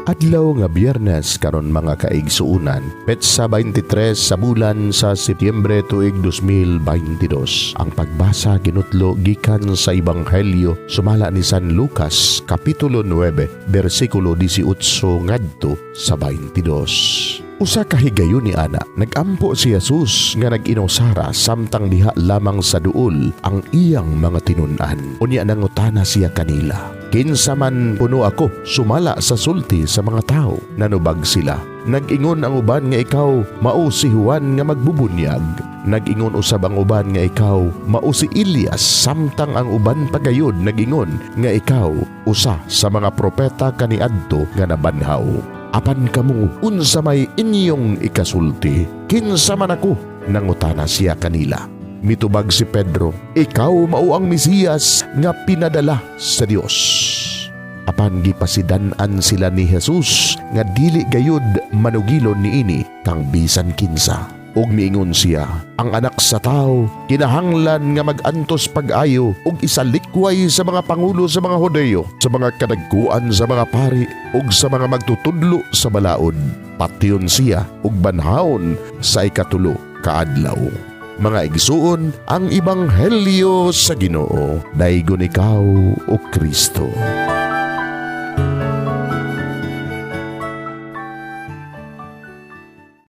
Adlaw nga Biyernes karon, mga kaigsuunan, petsa 23 sa bulan sa Setyembre, tuig 2022. Ang pagbasa ginutlo gikan sa Ebanghelyo sumala ni San Lucas, kapitulo 9, bersikulo 18 ngadto sa 22. Usa ka higayon ni ana, nagampo si Jesus nga nag-inusara samtang diha lamang sa duol ang iyang mga tinun-an. Unya nangutana siya kanila, "Kinsa man kuno ako sumala sa sulti sa mga tao?" Nanubag sila. Nag-ingon ang uban nga ikaw mao si Juan nga magbubunyag. Nag-ingon usab ang uban nga ikaw mao si Elias, samtang ang uban pagayod nag-ingon nga ikaw usa sa mga propeta kaniadto nga nabanhaw. "Apan kamo, unsa may inyong ikasulti? Kinsa man ako?" nangutana siya kanila. Mitubag si Pedro, "Ikaw mao ang Mesiyas nga pinadala sa Dios." Apan gipasidan-an sila ni Jesus nga dili gayud manugilon niini kang bisan kinsa. Ug miingon siya, "Ang Anak sa Tao kinahanglan nga mag-antos pag-ayo ug isalikway sa mga pangulo sa mga Hudeyo, sa mga kadagkuan sa mga pari ug sa mga magtutudlo sa balaod. Patyon siya ug banhawon sa ikatulo ka adlaw." Mga igsuon, ang Ebanghelyo sa Ginoo. Daygon ikaw, o Kristo.